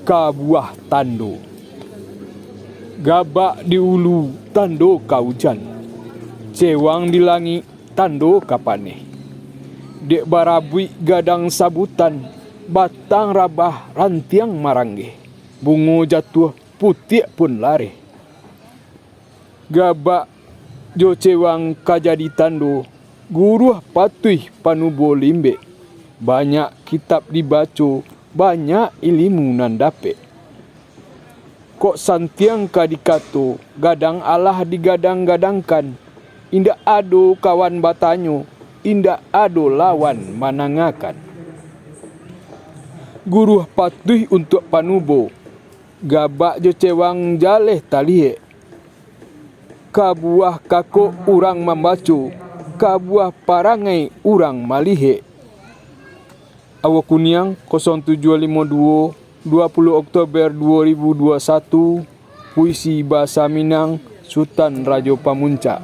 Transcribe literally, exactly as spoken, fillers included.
Kabuah tando. Gabak di ulu, tando ka ujan. Cewang di langik, tando ka paneh. Dek barabuik gadang sabutan, batang rabah rantiang maranggeh, bungo jatuah, putiak pun lareh. Gabak jo cewang ka jadi tando, guruah patuih panubo limbek. Banyak kitab dibaco, banyak ilimu nan dapek. Kok santiang ka dikato, gadang alah digadang-gadangkan, indak ado kawan batanyo, indak ado lawan manangakan. Guruah patuih untuak panubo, gabak jo cewang jaleh talihek. Kabuah kakok urang mambaco, kabuah parangai urang malihek. Awo Kuniang, kosong tujuah limo duo, dua puluah Oktober dua ribu dua satu, puisi basa Minang, Sutan Rajo Pamuncak.